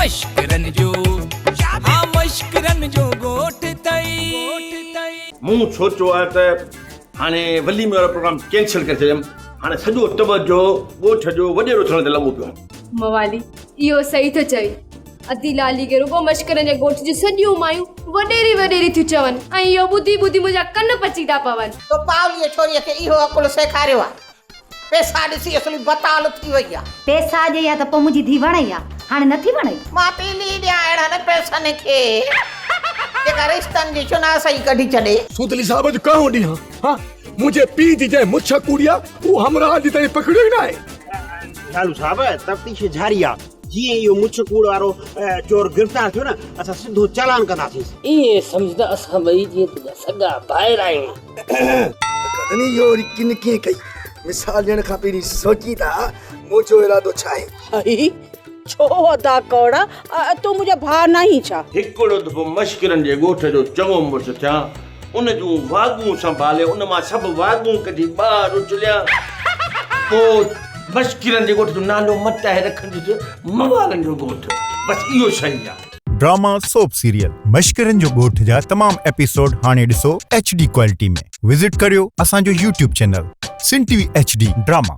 مشڪرن جو ها مشڪرن جو ڳوٺ ٿئي. مون سوچيو آهي ته هاڻي وليمي وارو پروگرام ڪينسل ڪري ڇڏيم. هاڻي سڄو توجهه ڳوٺ جو وڏيرو ٿيڻ تي لڳو پيو آهي. موالي، اهو صحيح ٿو چوين. ادي لالي کي رڳو مشڪرن جي ڳوٺ جون سڄيون مايون وڏيري وڏيري ٿيون چون ۽ اهو ٻڌي ٻڌي منهنجا ڪن پچي ٿا پون. تو پاوليء ڇوريء کي اهو عقل سيکاريو آهي. پئسا ڏسي اصلي بتال ٿي وئي آ. پئسا ڏئي ها ته پوء منهنجي ڌيء وڻئي ها، هاڻي نٿي وڻئي؟ مان تيلي ڏيان اهڙن پئسن کي، جيڪا رشتن جي شناسائي ڪڍي ڇڏي. سوتلي صاحب اڄ ڪانهون ڏينهن ها منهنجي پيء جي جنهن مڇ ڪوڙي آ اهو همراهه اڄ تائين پڪڙيو ئي ناهي. لالو صاحب تفتيش جاري آ جيئن اهو مڇ ڪوڙ وارو چور گرفتار ٿيو نه اسان سڌو چالان ڪنداسينس. ائين سمجهه ته اسان ٻئي جيئن تنهنجا سڳا ڀائر آهيون. ڪڏهن اهو وري ڪن ڪيئن ڪئي؟ مثال ڏيڻ کان پهرين سوچين ته منهنجو ارادو ڇا آهي؟ هي ڇو ادا ڪوڙا، تون منهنجو ڀاء ناهين ڇا؟ هڪڙو دفعو مشڪرن جي ڳوٺ جو چڱو مڙس ٿيان، ان جون واڳون سنڀالي ان مان سڀ واڳون ڪڍي ٻاهر اڇليان، پوء مشڪرن جي ڳوٺ جو نالو مٽائي رکندس موالن جو ڳوٺ. بس اهو صحيح آهي. ڊراما سوپ سيريل مشڪرن جو ڳوٺ جا تمام ايپيسوڊ هاڻي ڏسو ايڇ ڊي ڪوالٽي ۾ وزٽ ڪريو اسان جو YouTube channel Sindh T V H D drama.